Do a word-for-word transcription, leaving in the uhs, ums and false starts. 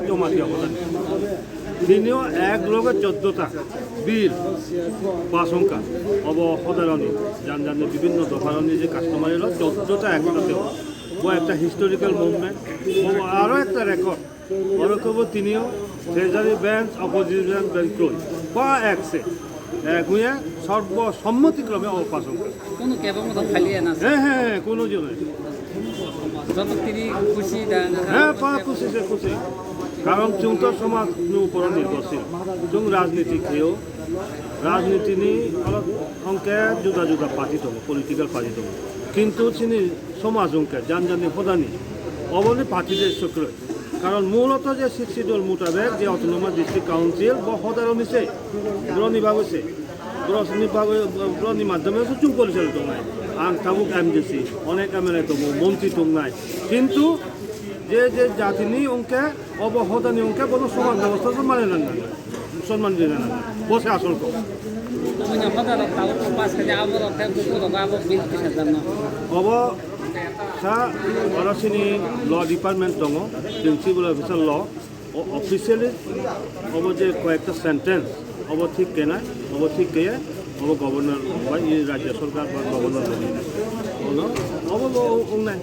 Jamatia hodani. Tinio ek loge choddota bill pass ongkha. Obo hodaroni, jan jani bibhinno dopharoni je customary law, choddota eksatheo. Bo ekta historical movement, bo aro ekta record. Oro kobo tinio Treasury bench, Opposition bench kroi. Pa ekse. Ek huye sorbo sommoti krome obo pass ongkha. Kono kebo moto khali ya na? He, he, he, kono jone. Joto tini khushi da. He, pa khushi se khushi. Karon chwng to somaj ni upor nirbhorshil. Chwng rajniti kheo. Rajniti ni oro ongke juda juda party tongo, political party tongo. Kintu chini somaj ongke jan jani hodani oboni party de sokro. Karon muloto je Sixth Schedule mutabek je Autonomous District Council bo hodaroni se, boroni bagwi se, boroni bagwi, boroni madhyome se chwng porichalo tongnai. Ang tabuk M D C, onek M L A tongo, montri tongnai. Kintu je je jatini ongke obo hodani ongke bono soman bebosta se mane nang nang. Sonman rina nang. Bo se asol kok. Buini hoda rok tabuk pass khaidi abo rok khe buku rok abo bill kisa janno. Obo sa oro sini law department tongo, principal officer law, o officially obo je koyekta sentence obo thik kena, obo thik keye, obo governor ba i rajya sorkar ba governor rok. Ono obo bo ongnai.